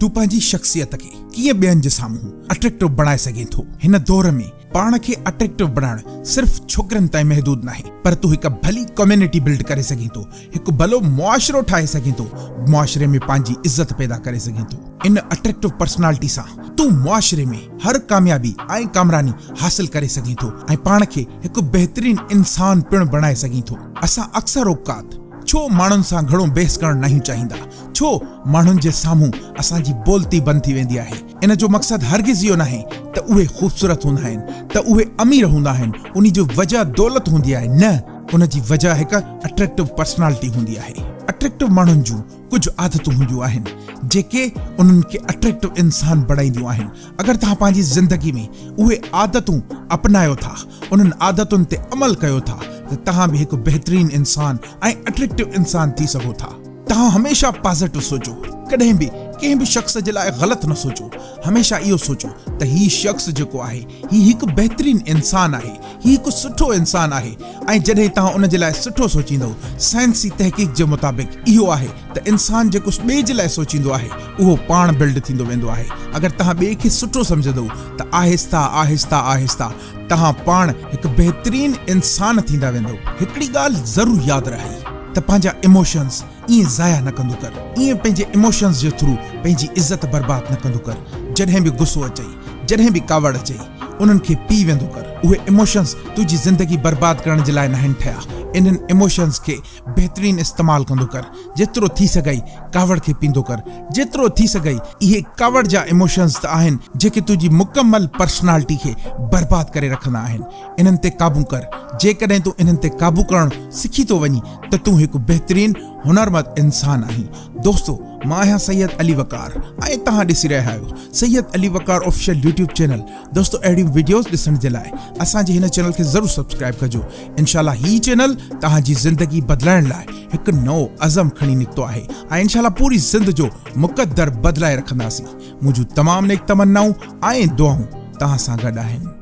تون پنهنجي شخصيت کي ڪيئن ٻين جي سامهون اٽريڪٽو بڻائي سگهين ٿو؟ هن دور ۾ پاڻ کي اٽريڪٽو بڻائڻ صرف ڇوڪرين تائين محدود ناهي پر تون هڪ ڀلي ڪميونٽي بلڊ ڪري سگهين ٿو، هڪ ڀلو معاشرو ٺاهي سگهين ٿو، معاشري ۾ پنهنجي عزت پيدا ڪري سگهين ٿو. ان اٽريڪٽو پرسنالٽي سان تون معاشري ۾ هر ڪاميابي ۽ ڪامراني حاصل ڪري سگهين ٿو ۽ پاڻ کي هڪ بهترين انسان پڻ بڻائي سگهين ٿو. اسان اڪثر اوقات ڇو ماڻهن سان گهڻو بحث ڪرڻ ناهيون چاهيندا؟ ڇو ماڻهن جي سامهون اسان جي بولتي بند ٿي ويندي آهي؟ ان جو مقصد هرگز اهو ناهي ته اهي خوبصورت هوندا آهن، ته اهي امير هوندا آهن، انهي جو وجه دولت هوندي آهي، نه، ان جي وجه هڪ اٽريڪٽو پرسنالٽي هوندي آهي. اٽريڪٽو ماڻهن جون ڪجهه عادتون هونديون آهن، جيڪي انهن کي اٽريڪٽو انسان بڻائينديون آهن. اگر توهان پنهنجي زندگي ۾ اهي عادتون اپنايو ٿا، انهن عادتن تي عمل ڪيو ٿا ته توهان به هڪ بهترين انسان ۽ اٽريڪٽو انسان ٿي سگهو ٿا. توهان هميشه پازيٽو سوچو، ڪڏهن به ڪنهن به شخص جي لاء غلط نه سوچو، هميشه اهو سوچو ته هي شخص جيڪو آهي هي هڪ بهترين انسان آهي، هي هڪ سٺو انسان آهي ۽ جڏهن توهان ان جي لاء سٺو سوچيندؤ، سائنسي تحقيق جي مطابق اهو آهي ته انسان جيڪو ٻئي جي لاء سوچيندو آهي اهو پاڻ بلڊ ٿيندو ويندو آهي، اگر توهان ٻئي کي سٺو سمجهندؤ ته آهسته آهسته آهسته توهان پاڻ هڪ بهترين انسان ٿيندا ويندؤ. هڪڙي ڳالهه ضرور ياد رهئي ته پنهنجا ايموشنز ائين ضايع نه ڪندو ڪر، ائين پنهنجي ايموشنز جي ٿرو پنهنجي عزت برباد نه ڪندو ڪر، جڏهن به غصو اچئي، جڏهن به ڪاوڙ اچئي، انهن کي پي ويندو ڪر، اهي ايموشنز تنهنجي زندگي برباد ڪرڻ جي لاء ناهن ٺهيا، انهن ايموشنز کي بهترين استعمال ڪندو ڪر، جيترو ٿي سگهئي ڪاوڙ کي پيندو ڪر، جيترو ٿي سگهئي اهي ڪاوڙ جا ايموشنز ته آهن جيڪي تنهنجي مڪمل پرسنالٽي کي برباد ڪري رکندا آهن، انهن تي قابو ڪر، جيڪڏهن تون انهن تي قابو ڪرڻ سکي ٿو وڃين ته تون هڪ بهترين هنرمند انسان آهين. دوستو مان آهيان سيد علي وقار ۽ توهان ڏسي رهيا آهيو Syed Ali Waqar official YouTube channel دوستو اهڙيون وڊيوز ڏسڻ جي لاء اسان جي هن چينل کي ضرور سبسڪرائب ڪجو انشاء الله هي چينل توهان جي زندگي بدلائڻ لاء هڪ نئون عزم کڻي نڪتو آهي ۽ انشاء الله پوري سنڌ جو مقدر بدلائي رکنداسين منهنجون تمام نيڪ تمنائون ۽ دعائون توهان سان گڏ آهن.